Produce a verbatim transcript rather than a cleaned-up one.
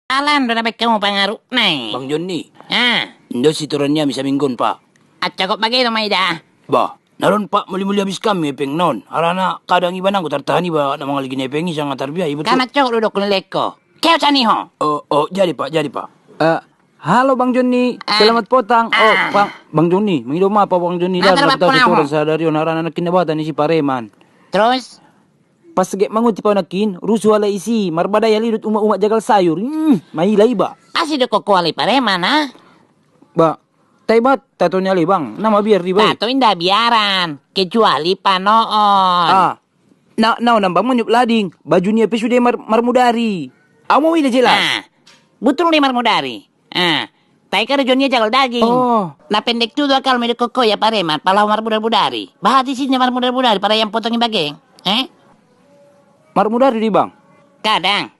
Alan do na baen hamu pangaru nai. Bang Jonni. Ah. Indo sitoran ni hami saminggu on, Pak. Acokop bage do ma i da. Bah, na ro on, Pak, muli-muli habis hami hepeng na on. Harana kadang iba nanggo tartahan iba na mangaligi na hepeng i sanga tarbiar i, betul. Kan acokop do dok ni leko. Keo sani ho. Oh, oh, jadi, Pak, jadi, Pak. Eh, halo Bang Jonni, ah, selamat potang. Oh, ah, Bang, Bang Jonni, mangido maaf Bang Jonni, ah, lah, tarbapo na ho. Sadari on harana nangkin na bata ni si pareman. Terus? Pas gek mangutip au nangkin, rusu halak isi, marbadai halidut umak-umak jagal sayur. Hmm, maila iba. Asi do koko alai pareman, ah? Ba, tai bat, tato ni alai Bang, na mabiar iba i. Tato inda biaran, kecuali panoon. Ah, na, na on Bang maniop lading, baju nia pe sude mar-, marmudari. Au ma uida jelas. Ah, betul do i marmudari. Ah, tai karajo nia jagal daging. Oh. Na pendek tubu akalmu i do koko ia pareman, pala ho marmudar-mudari. Bahat isi nia marmudar-mudari, pala ia potong i bage. Eh? Marmudari do i Bang? Kadang.